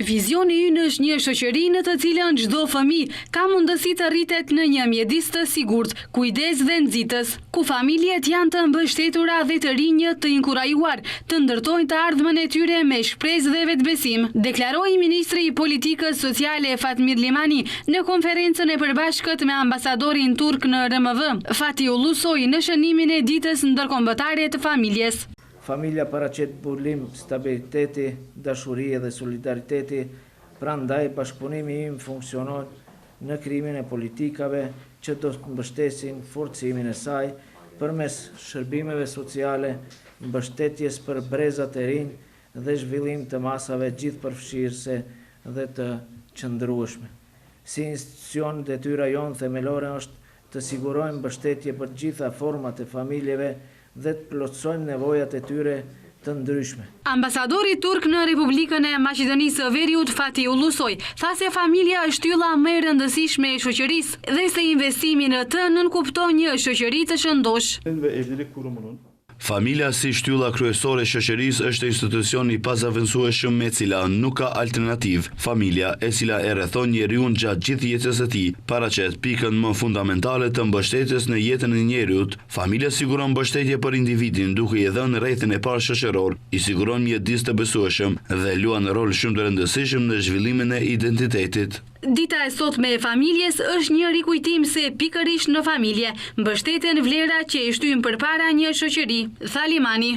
Vizioni ynë është një shoqëri në të cilën çdo fëmijë ka mundësi të rritet në një mjedis të sigurt, kujdes dhe nxitës, ku familjet janë të mbështetura dhe të rinjët të inkurajuar të ndërtojnë të ardhmen e tyre me shpresë dhe vetëbesim, deklaroi ministri i Politikës Sociale Fatmir Limani në konferencën e përbashkët me ambasadorin turk në RMV, Fatih Ulusoy në shënimin e Ditës Ndërkombëtare të Familjes. Familja paraqet burim stabiliteti, dashurie dhe solidariteti, prandaj bashkëpunimi im funksionon në krijimin e politikave që do të mbështesin forcimin e saj përmes shërbimeve sociale, mbështetjes për brezat e rinj dhe zhvillim të masave gjithëpërfshirëse dhe të qëndrueshme. Si institucion, detyra jonë themelore është të sigurojmë mbështetje për të gjitha format e familjeve dhe të plotësojmë nevojat e tyre të ndryshme. Ambasadori turk në Republikën e Maqedonisë së Veriut, Fatih Ulusoy, tha se familja është shtylla më e rëndësishme e shoqërisë dhe se investimi në të nënkupton një shoqëri të shëndoshë. Ve Evlilik Kurumunun Familja si shtylla kryesore e shoqërisë është institucion i pazëvendësueshëm me cila nuk ka alternativë. Familja, e cila e rrethon njeriun gjatë gjithë jetës së tij, paraqet pikën më fundamentale të mbështetjes në jetën e njeriut. Familja siguron mbështetje për individin duke i dhënë rrethin e parë shoqëror, i siguron mjedis të besueshëm dhe luan rol shumë të rëndësishëm në zhvillimin e identitetit. Dita e sotme e familjes është një rikujtim se pikërisht në familje mbështeten vlera që e shtyjnë përpara një shoqëri, tha Limani.